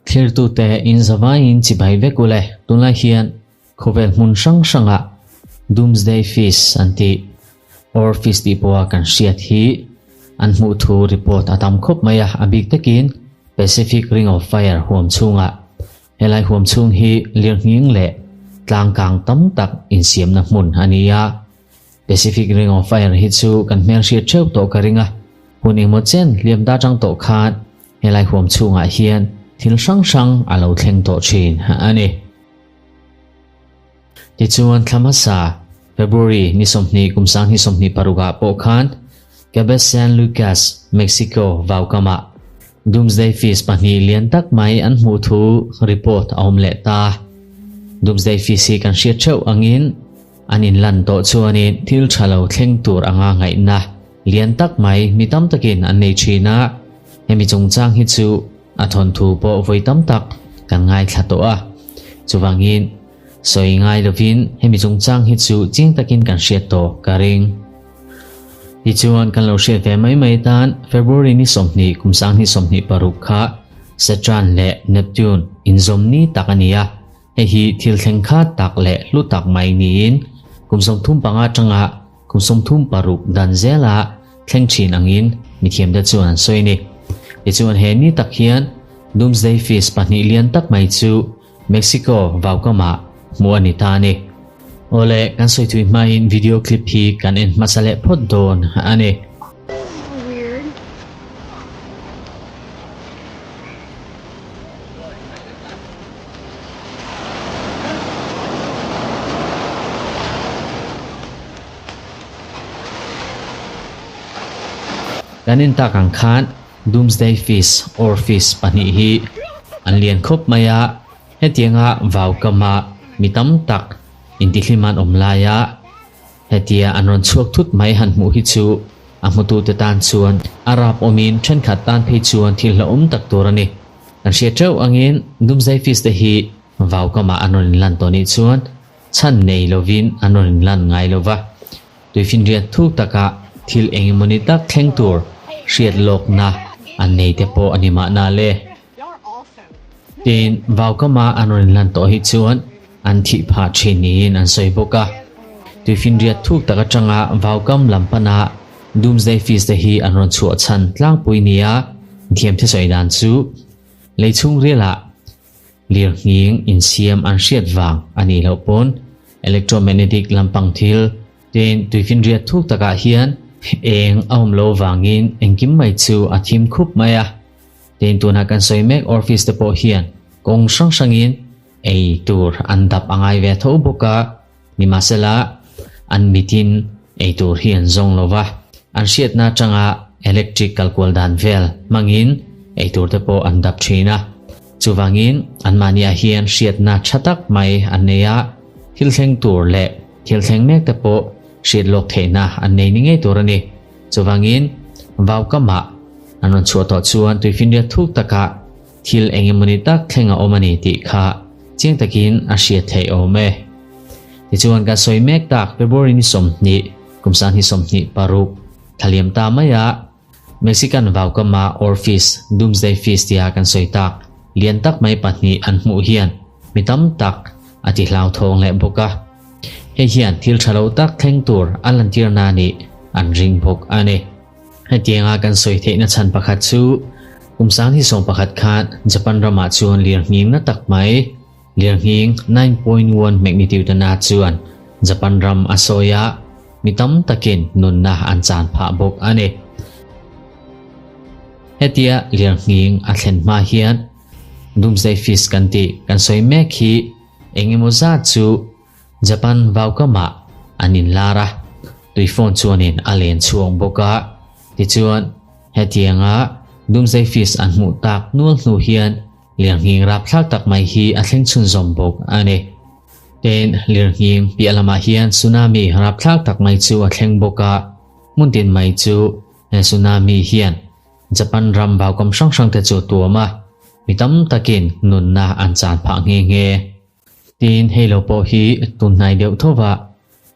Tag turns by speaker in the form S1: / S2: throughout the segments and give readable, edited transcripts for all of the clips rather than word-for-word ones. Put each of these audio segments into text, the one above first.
S1: Thlirtute in zavaiin chibai vek ule, tunlai hian khawvel hmun hrang hrangah Doomsday Feast an tih or Feast tih pawha kan hriat hi an hmuh thu report a tam khawp mai a, a bik takin Pacific Ring of Fire huam chhungah. Helai huam chhung hi lirnghing leh tlangkang tam tak insiamna hmun a ni a. Pacific Ring of Fire hi chu kan hmelhriat theuh tawh ka ring a, hun engmaw chen hliam ta tang tawh khan helai huam chhungah hian thil hrang hrang a lo thleng tawh thin a ni. Tichuan thla hmasa February ni 20 kum 2026 ah pawh khan Cabez San Lucas, Mexico vaukamah Doomsday Feast pahnih lian tak mai an hmuh thu report a awm leh ta. Doomsday Feast hi kan hriat theuh angin An inlan tawh chuanin thil tha lo thleng tur anga ngaihna lian tak mai mi tam takin an nei thin a, hemi chungchang hi chu a thawnthu pawh vawi tam tak kan ngaithla tawh a. Chuvangin, sawi ngai lovin hemi chungchang hi chu chiang takin kan hriat tawh ka ring. Tichuan, kan lo hriat ve mai mai tan February ni 20 kum 2026 kha Saturn leh Neptune inzawm ni tak a ni a. Hei hi thil thleng khat tak leh hlu tak mai niin kum 35 atanga kum 36 dan zela thleng thin angin mithiamte chuan an sawi a ni. Tichuan he ni tak hian Doomsday Feast pahnih lian tak mai chu Mexico vaukamah hmuh a ni ta a ni. Awle, kan sawi thui hmain video clip hi kan en hmasa leh phawt dawn a ni. Kan en tak ang khan Doomsday Feast or Feast pahnih hi an lian khawp mai a, hetianga vau kama mi tam tak intihlim an awm laia hetia an rawn chhuak thut mai han hmuh hi chu a hmutute tan chuan a rap awmin thenkhat tan phei chuan thil hlauhawm tak tur a ni. Kan hriat teuh angin Doomsday Feast te hi vau kamah an rawn inlan tawh nih chuan chhan nei lovin an rawn inlan ngai lo va. Tuifinriat thuk taka thil engemawni tak thleng tur hriat lawkna an nei te pawh a ni mahna le. Tin, vau kama an rawn inlan tawh hi chuan an thih phah thin niin an sawi bawk a. Tuifinriat thuk tak atanga vau kam lam pana Doomsday Feast te hi an rawn chhuah chhan tlangpui nia thiamthe sawi dan chu lei chhung rialah lirnghing insiam an hriat vang a nih loh pawn electromagnetic lampang thil tin tuifinriat thuk takah hian eng a awm lo vangin engkim mai chu a thim khup mai a. Tin tunah kan sawi mek Orphis te pawh hian kawng hrang hrangin ei tur an dap a ngai ve tho bawk a. Nimahsela, an mitin ei tur hi an zawng lo va, an hriatna atanga electric kalkual dan vel hmangin ei tur te pawh an dap thin a. Chuvangin, anmahniah hian hriatna tha tak mai an nei a, thil thleng tur leh thil thleng mek te pawh hriat lawk theihna an nei ni ngei tur a ni. Chuvangin, vau kamah an rawn chhuah tawh chuan tuifinriat thuk takah Thil eng emawni tak thleng a awm a ni tih kha chiang takin a hriat theih awm e. Tichuan kan sawi mek tak February ni 20, kum 2026, thla liam ta maia Mexican vaukama Orphis Doomsday Feast tia kan sawi tak lian tak mai pahnih an hmuh hian mi tam tak a ti hlauthawng leh bawk a. Hei hian thil tha lo tak thleng tur a lantirna nih an ring bawk a ni. Hetianga kan sawi theihna chhan pakhat chu kum 2011 khan Japan ramah chuan lirnghing na tak mai, lirnghing 9.1 magnitude na chuan Japan ram a sawi a, mi tam takin nunna an chan phah bawk a ni. Hetia lirnghing a thlen hma hian Doomsday Feast kan tih kan sawi mek hi eng emaw zat chu Japan vaukamah an inlar a, tui phone chuanin a len chhuak bawk a. Tichuan, hetianga Doomsday Feast an hmuh tak nual hnu hian lirnghing rapthlak tak mai hi a thleng chhunzawm bawk a ni. Tin, lirnghing piah lamah hian tsunami rapthlak tak mai chu a thleng bawk a, hmun tin mai chu he tsunami hian Japan ram vaukam hrang hrangte chu a tuam a, mi tam takin nunna an chan phah nghe nghe. Tin, hei lo pawh hi tun hnai deuh tho va,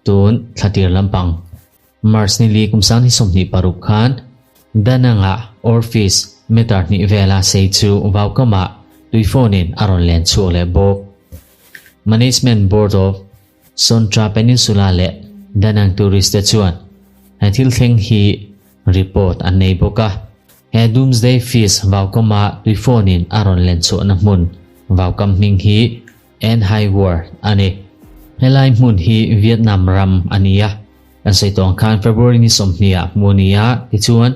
S1: tun thla tir lampang March ni li kum 2026 khan Da Nang-ah oarfish meter hnih vela sei chu vaukamah tuifawnin a rawn len chhuak leh bawk. Management Board of Son Tra Peninsula leh Da Nang tourist te chuan he thil thleng hi report an nei bawk a. He Doomsday Fish vaukama tuifawnin a rawn len chhuahna hmun vaukam hming hi An Hai War a ni. Helai hmun hi Vietnam ram a ni a, kan sawi tawng khan February ni 20 ah hmu a ni a, tichuan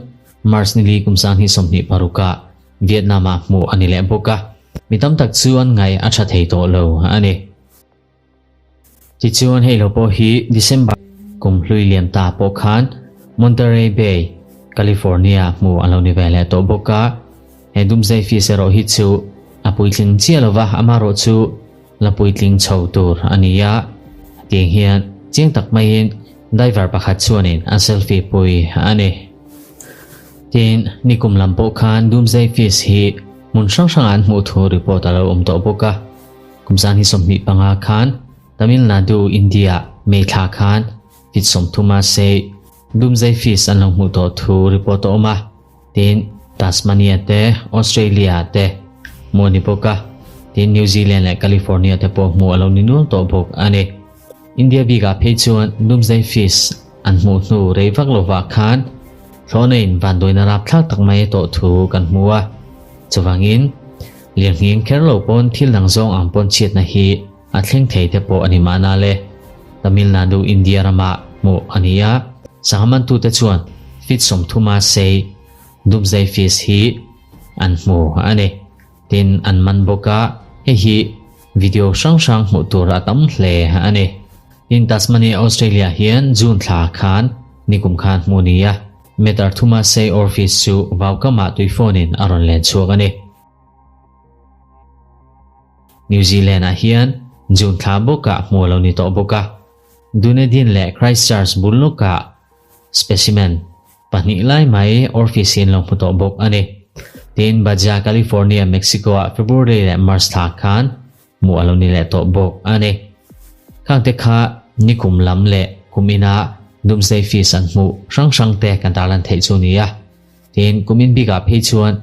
S1: March ni li kum 2026 ah Vietnam ah hmuh a ni leh bawk a, mi tam tak chu an ngaih a tha thei tawh lo a ni. Tichuan hei lo pawh hi December kum hlui liam ta pawh khan Monterey Bay, California hmuh a lo ni ve leh tawh bawk a, He Doomsday Feast erawh hi chu a puitling chiah lova, amarawh chu la puitling chho tur a ni a. Tiang hian chiang tak maiin diver pakhat chuanin a selfie pui a ni. Tin, nikum lam pawh khan Doomsday Feast hi hmun hrang hrangah an hmuh thu report a lo awm tawh bawk a. Kum 2025 khan Tamil Nadu, India, May thla khan feet 30 a sei Doomsday Feast an lo hmuh tawh thu report a awm a. Tin, Tasmania te, Australia te hmuh a ni bawk a, tin New Zealand leh California te pawh hmuh a lo ni nual tawh bawk a ni. India bikah phei chuan Doomsday Fish an hmuh hnu rei vak lovah khan thlawhna in vanduaina rapthlak tak mai a tawh thu kan hmu a. Chuvangin, lirnghing kher lo pawn thil dang zawng ang pawn chhiatna hi a thleng thei te pawh a ni mahna le. Tamil Nadu India ramah hmuh a ni a, sangha mantute chuan feet 30 a sei Doomsday Fish hi an hmu a ni. Tin, an man bawk a, hei hi video hrang hrang hmuh tur a tam hle a ni. Tin, Tasmania Australia hian June thla khan nikum khan hmuh a ni a, meter 3 a sei oarfish chu vaukamah tuifawnin a rawn len chhuak a ni. New Zealand-ah hian June thla bawkah hmuh a lo ni tawh bawk a, Dunedin leh Christchurch bul lawkah specimen pahnih lai mai oarfish hi an lo hmu tawh bawk a ni. Tin, Baja California, Mexico-ah February leh March thla khan hmuh a lo ni leh tawh bawk a ni. Khangte kha nikum lam leh kum inah Doomsday Fish an hmuh hrang hrangte kan tarlan theih chu a ni a. Tin, kumin bikah phei chuan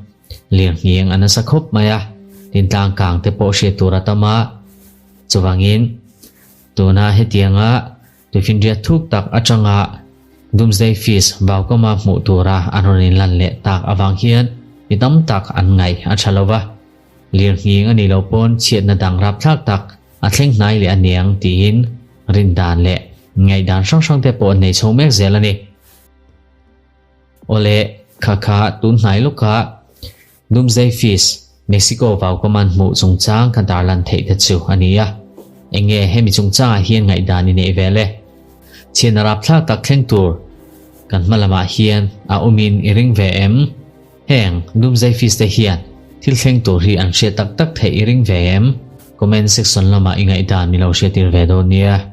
S1: lirnghing a nasa khawp mai a, tin tlang kang te pawh hriat tur a tam a. Chuvangin, tuna hetianga tuifinriat thuk tak atanga Doomsday Feast vaukama hmuh tura an rawn inlan leh tak avang hian mi tam tak an ngaih a tha lo va. Lirnghing a nih loh pawn chhiatna dang rapthlak tak a thleng hnai leh a niang tiin rindan leh ngaihdan hrang hrang te pawh an nei chho mek zel a ni. Awle, kha kha tun hnai lawka Doomsday Feast, Mexico vau command hmuh chungchang ka darlan theih te chu a ni a. Enge hemi chungchangah hian ngaihdan i neih vel e? Chhian a rapthlak tak thleng tur kan hma lamah hian a awmin i ring ve em? Heng Doomsday Feast te hian thil thleng tur hi an hriat tak tak theih i ring ve em? Comment section lamah i ngaihdan mi lo hriattir ve dawn nia.